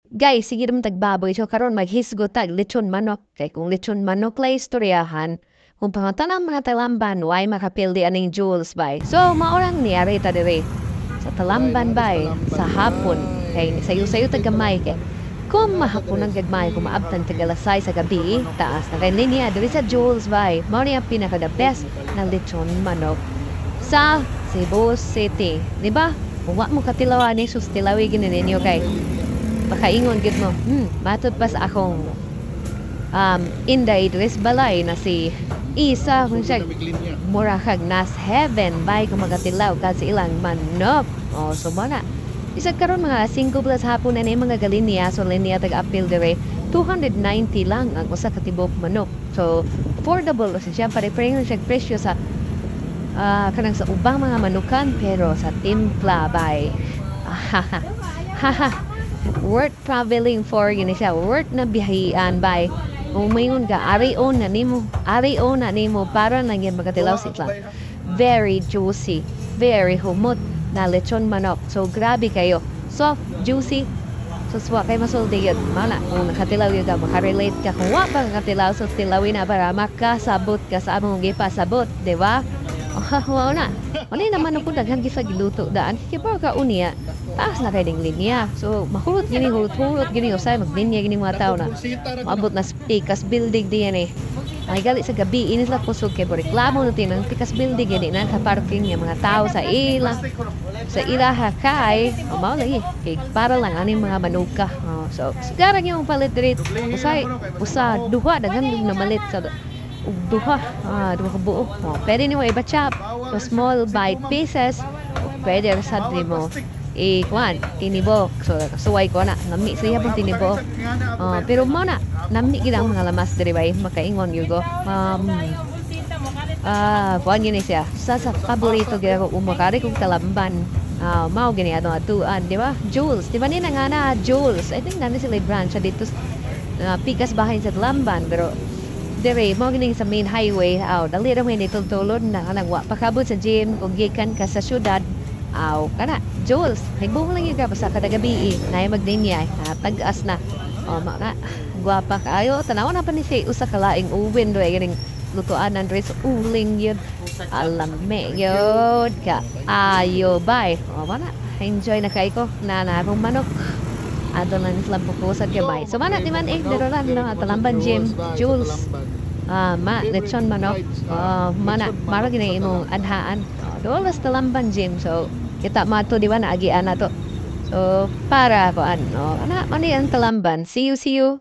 Guys, sige naman tagbaboy. So karon maghisgot tag lechon manok. Kay kung lechon manok lay istoryahan, kung pangutan-ang mga Talamban, way makapildi aning Jules bay. So maorang niari ta diri sa Talamban bay sa hapon kay sayo-sayo tag gamay kay kung mahapon ang gagmay, kung maabtan tag alas 6 sa gabi, taas na kay linya diri sa Jules bay. Mao ni ang pinaka the best na lechon manok sa Cebu City. Di ba? Kung wa mo katilaw ani, sus, tilawi gini ninyo kay makaingon gid mo. Matod pa sa akong Inday Idris Balay na si Isa kung siya mura kag nas heaven bay kung magatilaw ka sa ilang manok. Oh, so mo na. Isa karon mga 5 plus hapon na ni mga galinya, so linya tag apil dire 290 lang ang usa ka tibok manok. So affordable sa siya, pare-pareho siya presyo sa kanang sa ubang mga manukan, pero sa timpla bay. Haha. Worth traveling for gini siya, worth na biyahian bay. Kung mayon ka, ari-on na nimo, ari-on na nimo para lang yan magatilaw sa very juicy, very humot na lechon manok. So grabe kayo. Soft, juicy. So wa kay masulti yun. Mana, kung nakatilaw yun ka, makarelate ka. Kung wa pa nakatilaw, so tilawin na para makasabot ka sa among gipasabot, di ba? Oh, na. Wala naman ako daghan gisa giluto daan. Kaya ba ka unya, taas na kay ding linya. So mahurot gini, hurot-hurot gini, usay maglinya gini mga tao na. Maabot na sa Tikas building diyan eh. Ay gali sa gabi, inis lang kusog kay reklamo na tinang Tikas building gini na sa parking nga mga tao sa ilaha kay o mao lagi kay para lang aning mga manuka. Oh, so sigara yung palit diri usay usa duha, daghan na malit sa ug duha, duha ka buo. Oh, pwede nimo iba-chop to small bite pieces, pwede ra sad nimo i-kuan tinibok. So suway ko na nami siya pong tinibok. Oh, pero mo na nami gid ang mga lamas diri bay, makaingon gyud ko. Kuan gini siya. Sa paborito gyud ako umakari kong Talamban. Ah, mao gini atong atuan, di ba? Jules, di ba ni nga na Jules? I think nani sila branch dito pikas bahin sa Talamban, pero dire mao gini sa main highway. Aw, dali ra may nitultulod na kanang wa pakabot sa gym kung gikan ka sa syudad. Aw, kana Jules, nagbungo lang yun ka basta kada gabi eh, naay maglinya, tag-as na. Oh, ma na, gwapa kaayo. Tanaw na pa ni siya usa ka laing uwin do ganing lutuanan diri sa uling yun. Alame yun ka. Ayo, bye. O, mana. Enjoy na kay ko. Na na akong manok. Ato lang sila pukusad kay bye. So mana di man eh, dito lang no, Talamban Gym, Jules. Ah, ma, lechon manok. Oh, mana, mara gini imong anhaan. Oh, doon sa Talamban Gym. So, kita mato di ba na agian na to. So, para ko ano, ana, ano ang Talamban. See you, see you.